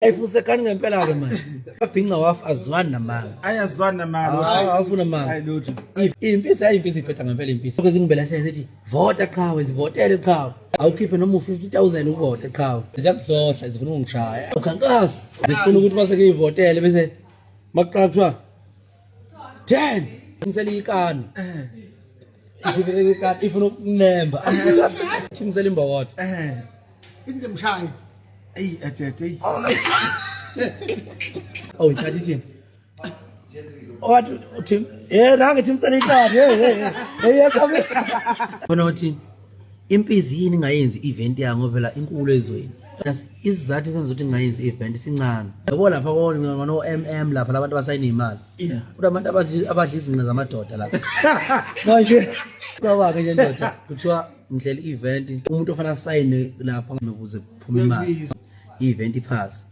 Ayifusekani ngempela ke manje. Babhinca wafa azwani namanga. Ayazwani namanga. Ah, awufuna manga. Hayi lutho. Impisi hayi impisi iphetha ngempela impisi. Lokho zingibela sithi vota qhawe zivotele qhawe. Awukhiphe noma u50,000 uvote qhawe. Ziyakuhlohla zifuna ukungishaya. Ukhankasa. Zifuna ukuthi mase ngiyivotele bese makuqala kuthiwa 10 ngisele ikani. Ifuna ikani ifuna ukunemba. Thimsele imbokodo. Izinto mshayi. Eyi atete eyi. Oh, ithatha ithini? Wathi uthi eh nange thimsele ikani. Hey hey hey yasabisa. Khona uthi impizi yini ingayenzi event yayo ngoba phela inkulu ezweni. Isizathu esenza ukuthi ngingayenzi event sincane. Yabo lapha ko no MM lapha labantu abasayina imali. Yeah. Kunabantu abadla izinqa zamadoda lapha. Manje cabanga nje ndoda kuthiwa ngihlela i-event umuntu ofanele asayine lapha ukuze kuphume imali. I-event iphase.